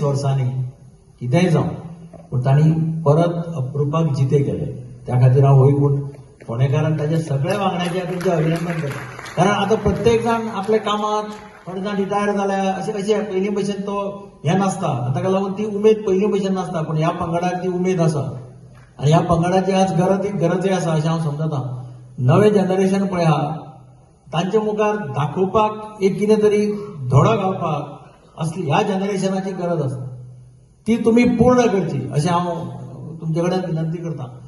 वर्सांनी कितेंय जावं, पूण तांणी परत अप्रुपाक जिते केले. त्या खातीर हांव होय गुण फोंडेकारान ताच्या सगळ्या वांगड्याचें तुमचें अभिनंदन करता. कारण आतां प्रत्येक जाण आपल्या कामात, थोडे जाण रिटायर जाल्या, अशें अशें पयलीं भशेन तो हें नासता. ताका लागून ती उमेद पयलीं भशेन नासता, पूण ह्या पंगडाक ती उमेद आसा आनी ह्या पंगडाची आज गरजय आसा अशें हांव समजता. नवें जनरेशन पळय आहा, तांच्या मुखार दाखोवपाक एक कितें तरी धडो घालपाक असली ह्या जनरेशनाची गरज आसा. ती तुमी पूर्ण करची अशें हांव तुमचे कडेन विनंती करता.